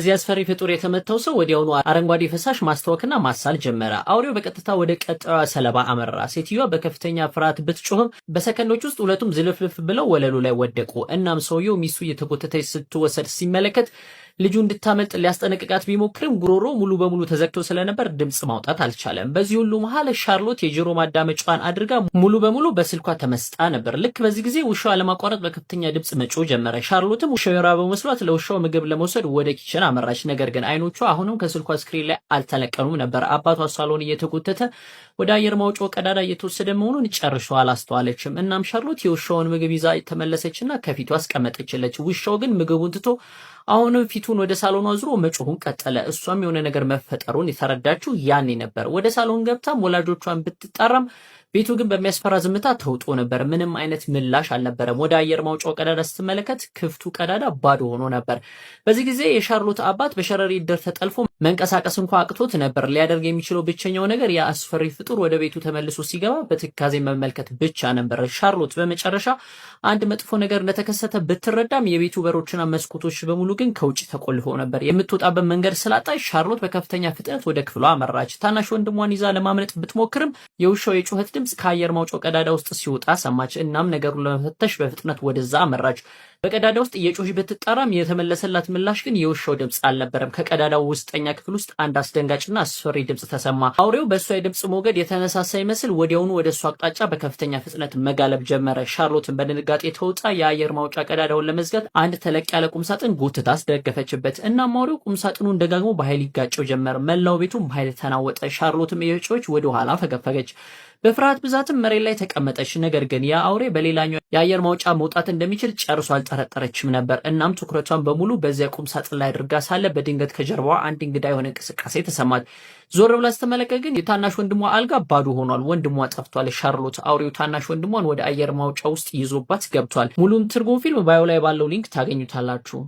በዚህ አስፈሪ ፍጡር የተመታው ሰው ወዲያውኑ አረንጓዴ ፈሳሽ ማስታወክና ማሳል ጀመረ። አውሬው በቀጥታ ወደ ቀጣዩ ሰለባ አመራ። ሴትዮዋ በከፍተኛ ፍርሃት ብትጮህም በሰከንዶች ውስጥ ሁለቱም ዝልፍልፍ ብለው ወለሉ ላይ ወደቁ። እናም ሰውየው ሚስቱ እየተጎተተች ስትወሰድ ሲመለከት ልጁ እንድታመልጥ ሊያስጠነቅቃት ቢሞክርም ጉሮሮ ሙሉ በሙሉ ተዘግቶ ስለነበር ድምፅ ማውጣት አልቻለም። በዚህ ሁሉ መሃል ሻርሎት የጆሮ ማዳመጫዋን አድርጋ ሙሉ በሙሉ በስልኳ ተመስጣ ነበር። ልክ በዚህ ጊዜ ውሻው አለማቋረጥ በከፍተኛ ድምፅ መጮህ ጀመረ። ሻርሎትም ውሻው የራበው መስሏት ለውሻው ምግብ ለመውሰድ ወደ kitchen አመራች። ነገር ግን አይኖቿ አሁንም ከስልኳ screen ላይ አልተነቀሉም ነበር። አባቷ ሳሎን እየተጎተተ ወደ አየር ማውጫው ቀዳዳ እየተወሰደ መሆኑን ጨርሶ አላስተዋለችም። እናም ሻርሎት የውሻውን ምግብ ይዛ ተመለሰችና ከፊቱ አስቀመጠችለት። ውሻው ግን ምግቡን ትቶ አሁንም ፊቱን ወደ ሳሎኗ አዙሮ መጮሁን ቀጠለ። እሷም የሆነ ነገር መፈጠሩን የተረዳችው ያኔ ነበር። ወደ ሳሎን ገብታም ወላጆቿን ብትጣራም ቤቱ ግን በሚያስፈራ ዝምታ ተውጦ ነበር። ምንም አይነት ምላሽ አልነበረም። ወደ አየር ማውጫው ቀዳዳ ስትመለከት ክፍቱ ቀዳዳ ባዶ ሆኖ ነበር። በዚህ ጊዜ የሻርሎት አባት በሸረሪት ድር ተጠልፎ መንቀሳቀስ እንኳ አቅቶት ነበር። ሊያደርግ የሚችለው ብቸኛው ነገር ያ አስፈሪ ፍጡር ወደ ቤቱ ተመልሶ ሲገባ በትካዜ መመልከት ብቻ ነበር። ሻርሎት በመጨረሻ አንድ መጥፎ ነገር እንደተከሰተ ብትረዳም የቤቱ በሮችና መስኮቶች በሙሉ ግን ከውጭ ተቆልፈው ነበር። የምትወጣበት መንገድ ስላጣች ሻርሎት በከፍተኛ ፍጥነት ወደ ክፍሏ አመራች። ታናሽ ወንድሟን ይዛ ለማምለጥ ብትሞክርም የውሻው የጩኸት ድምፅ ከአየር ማውጫው ቀዳዳ ውስጥ ሲወጣ ሰማች። እናም ነገሩን ለመፈተሽ በፍጥነት ወደዛ አመራች። በቀዳዳ ውስጥ እየጮኸች ብትጠራም የተመለሰላት ምላሽ ግን የውሻው ድምፅ አልነበረም። ከቀዳዳው ውስጠኛ ክፍል ውስጥ አንድ አስደንጋጭና አስፈሪ ድምፅ ተሰማ። አውሬው በእሷ የድምፅ ሞገድ የተነሳሳ ይመስል ወዲያውኑ ወደ እሷ አቅጣጫ በከፍተኛ ፍጥነት መጋለብ ጀመረ። ሻርሎትን በድንጋጤ ተውጣ የአየር ማውጫ ቀዳዳውን ለመዝጋት አንድ ተለቅ ያለ ቁምሳጥን ጎትታ አስደገፈችበት። እናም አውሬው ቁምሳጥኑን ደጋግሞ በኃይል ይጋጨው ጀመር። መላው ቤቱም በኃይል ተናወጠ። ሻርሎትም እየጮኸች ወደ ኋላ ፈገፈገች። በፍርሃት ብዛትም መሬት ላይ ተቀመጠች። ነገር ግን ያ አውሬ በሌላኛው የአየር ማውጫ መውጣት እንደሚችል ጨርሶ አልጠረጠረችም ነበር። እናም ትኩረቷን በሙሉ በዚያ ቁም ሳጥን ላይ አድርጋ ሳለ በድንገት ከጀርባዋ አንድ እንግዳ የሆነ እንቅስቃሴ ተሰማት። ዞር ብላ ስትመለከት ግን የታናሽ ወንድሟ አልጋ ባዶ ሆኗል። ወንድሟ ጠፍቷል። ሻርሎት አውሬው ታናሽ ወንድሟን ወደ አየር ማውጫ ውስጥ ይዞባት ገብቷል። ሙሉን ትርጉም ፊልም bio ላይ ባለው link ታገኙታላችሁ።